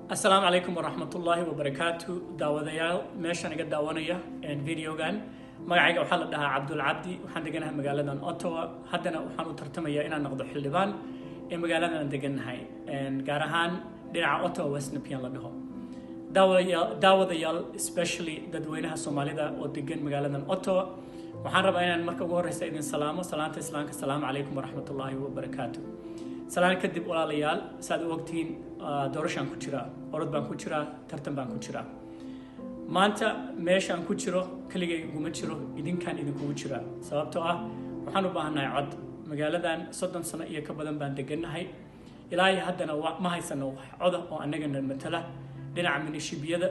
Asalaamu calaykum waraxmatullaahi wabarakaatu. Daawadayaal meeshaan iga daawanaya videogan, magacayga waxaa la dhahaa Cabdul Cabdi. Waxaan deganahay magaaladan Ottawa. Haddana waxaan u tartamayaa inaan noqdo xildhibaan ee magaaladan aan deganahay, gaar ahaan dhinaca Ottawa West Nepean la dhaho. Daawadayaal, especially dadweynaha Soomaalida oo degan magaaladan Ottawa, waxaan rabaa inaan marka ugu horeysa idin salaamo salaanta Islaamka. Asalaamu calaykum waraxmatullaahi wabarakaatu. Salaan kadib, walaalayaal, saad u ogtihiin, doorashaan ku jiraa, orod baan ku jiraa, tartan baan ku jiraa. Maanta meeshaan ku jiro keligay iguma jiro, idinkaan idinkugu jiraa, sababtoo ah waxaan u baahannahay cod. Magaaladan 30 sano iyo ka badan baan degannahay, ilaa iyo haddana ma haysano wax coda oo annagana matala dhinaca minishibiyada,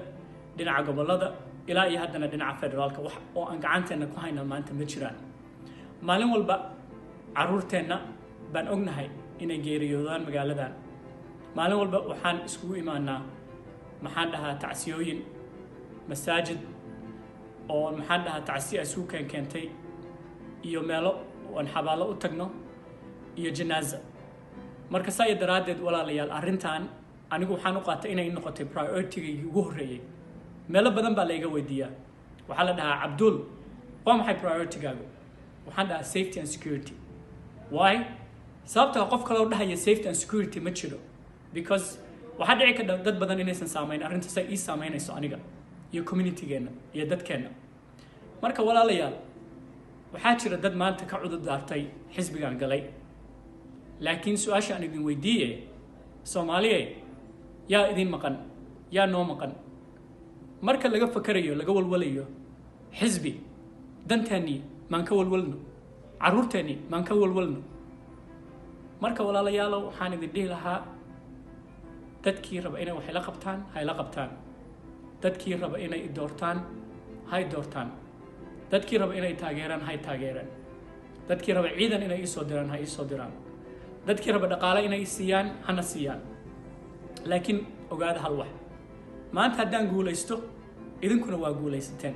dhinaca gobollada, ilaa iyo haddana dhinaca federaalka. Wax oo aan gacanteenna ku hayna maanta ma jiraan. Maalin walba caruurteenna baan ognahay inay geeriyoodaan magaaladan. Maalin walba waxaan iskugu imaanaa, maxaan dhahaa, tacsiyooyin masaajid oo, maxaan dhahaa, tacsiya isugu keentay iyo meelo oon xabaallo u tagno iyo janaaza. Marka saa iyo daraaddeed, walaalayaal, arrintan anigu waxaan u qaatay inay noqotay priority-gaygii ugu horreeyey. Meelo badan baa layga weydiiyaa. Waxaa la dhahaa, "Cabdul, waa maxay priority-gaagu?" Waxaan dhahaa, "Safety and security." Why? Sababta qof kaloo dhahaya safety and security ma jiro, because waxaa dhici karta dad badan inaysan saamayn arrinta say ii saameynayso aniga iyo community-geenna iyo dadkeenna. Marka walaalayaal, waxaa jira dad maanta ka cudur daartay xisbigan galay, laakiin su-aasha aan idin weydiiye, Soomaaliye, yaa idin maqan? Yaa noo maqan? Marka laga fakarayo, laga walwalayo xisbi, danteennii maan ka walwalno? Carruurteennii maan ka walwalno? Marka walaalayaalow, waxaan idin dhihi lahaa, dadkii raba inay wax ila qabtaan ha ila qabtaan, dadkii raba inay i doortaan ha i doortaan, dadkii raba inay taageeraan ha i taageeraan, dadkii raba ciidan inay iisoo diraan ha iisoo diraan, dadkii raba dhaqaale inay siiyaan hana siiyaan. Laakiin ogaada hal wax: maanta haddaan guulaysto, idinkuna waa guulaysateen,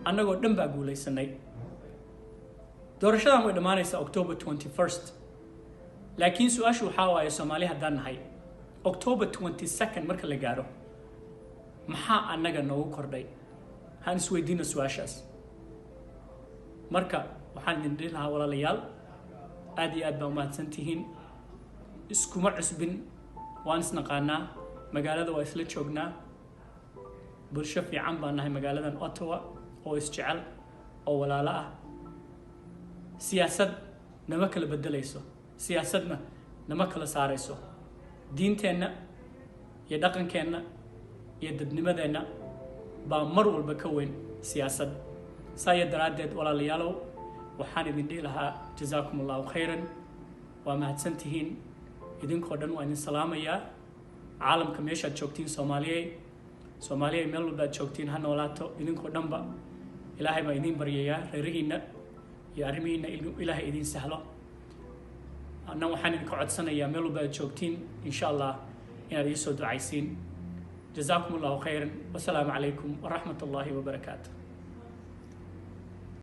annagoo dhan baa guulaysanay. Doorashadan way dhammaanaysaa October 21st, laakiin su-aashu waxaa waaye, Soomaali haddaan nahay, October 22nd marka la gaaro, maxaa annaga noogu kordhay? Haan isweydiino su-aashaas. Marka waxaan idin dhihi lahaa, walaalayaal, aad iyo aad baa umahadsan tihiin. Iskuma cusbin, waan isnaqaanaa, magaalada waa isla joognaa, bulsho fiican baan nahay magaaladan Ottawa oo isjecel oo walaalo ah. Siyaasad nama kala bedelayso, siyaasadna nama kala saarayso. Diinteenna iyo dhaqankeenna iyo dadnimadeenna baa mar walba ka weyn siyaasad. Saa iyo daraaddeed, walaalayaalow, waxaan idin dhihi lahaa, jazaakum Allahu khayran, waa mahadsan tihiin idinkoo dhan. Waa idin salaamayaa caalamka meeshaad joogtiin. Soomaaliyey, Soomaaliyey, meel walba aad joogtiin, ha noolaato idinkoo dhanba. Ilaahay baan idiin baryayaa reerihiinna iyo arrimihiinna Ilaahay idiin sahlo. Anna waxaan idinka codsanayaa meel walba aad joogtiin, insha Allah, inaad iisoo ducaysiin. Jazaakum Allahu khayran, wasalaamu calaykum waraxmat Allahi wabarakaatu.